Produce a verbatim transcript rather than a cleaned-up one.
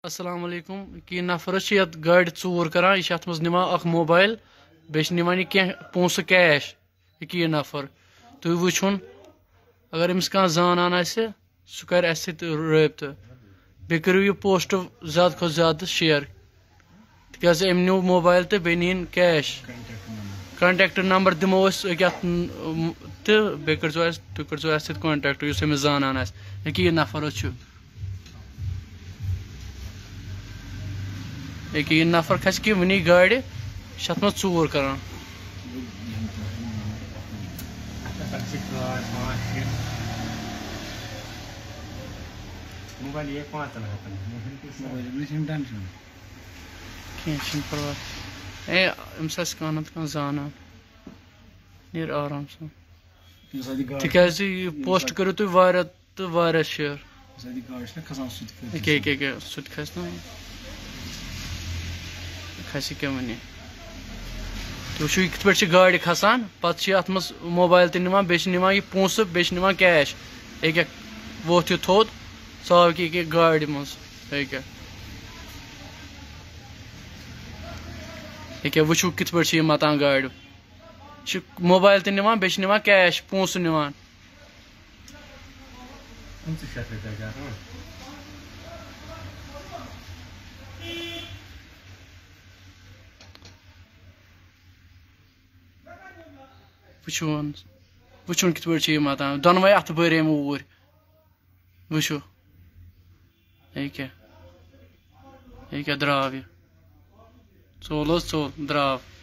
السلام علیکم۔ یہِ نفر حظ چھِ یَتھ گاڑِ ژوٗر کران، یہِ چھِ اَتھ منٛز نِوان اکھ موبایل، بیٚیہِ چھِ نِوان یہِ کینٛہہ پونٛسہٕ کیش۔ یہِ کہِ یہِ نفر، تُہۍ وٕچھُن، اگر أمِس کانٛہہ زانان آسہِ، سُہ کرِ اَسہِ سۭتۍ رٲبطہٕ۔ بیٚیہِ کٔرِو یہِ پوسٹ زیادٕ کھۄتہٕ زیادٕ شیئر، تِکیٛازِ أمۍ نیوٗ موبایل تہٕ بیٚیہِ نِیِن کیش۔ کانٹیکٹ نمبر دِمو أسۍ أکیٛاہ، م، تہٕ بیٚیہِ کٔرۍزیو اَسہِ، تُہۍ کٔرۍزیو اَسہِ سۭتۍ کانٹیکٹ، یُس أمِس زانان آسہِ۔ یہِ کہِ یہِ نفر حظ چھُ، یہِ کہِ یہِ نفر کھسہِ کہِ وٕنی گاڑِ، یہِ چھِ اَتھ منٛز ژوٗر کران۔ موبایل یہِ پانٛژن ہتن۔ موبایل، مےٚ چھُنہٕ ٹینشن۔ کینٛہہ چھُنہٕ پرواے۔ اے، أمِس آسہِ کانٛہہ نتہٕ کانٛہہ زانان۔ نیٖر آرام سان۔ ییٚمہِ ساتہٕ یہِ گاڑِ تِکیٛازِ یہِ ییٚمہِ پوسٹ ساتہٕ کٔرِو تُہۍ واریاہ تہٕ واریاہ شیر۔ ییٚمہِ ساتہٕ یہِ گاڑِ چھِنہ کھسان، سُہ تہِ کٔرِو أکے، تُہۍ۔ أکے، أکے، سُہ تہِ کھسہِ نا۔ یہِ کھسہِ کیٛاہ وَنہِ؟ تُہۍ وٕچھِو، یہِ کِتھ پٲٹھۍ چھِ گاڑِ کھسان، پَتہٕ چھِ اَتھ منٛز موبایل تہِ نِوان، بیٚیہِ چھِ نِوان یہِ پونٛسہٕ، بیٚیہِ چھِ نِوان کیش۔ أکے، ووٚتھ یہِ تھوٚد، ژاو أکے، أکے گاڑِ منٛز۔ أکے۔ ییٚکیٛاہ وٕچھِو کِتھ پٲٹھۍ چھِ یہِ مَتان گاڑِ۔ چھِ موبایل تہِ نِوان، بیٚیہِ چھِ نِوان کیش، پونٛسہٕ نِوان۔ پٕنٛژٕہ شیٚتھ رۄپیہِ حظ چھِ آسان۔ وٕچھِو وۄنۍ، وٕچھُن کِتھ پٲٹھۍ چھِ یہِ مَتان، دۄنوَے اَتھٕ بٔرۍ أمۍ اوٗرۍ۔ وٕچھِو، یہِ کیٛاہ، یہِ کیٛاہ درٛاو یہِ؟ ژوٚل حظ ژوٚل، درٛاو۔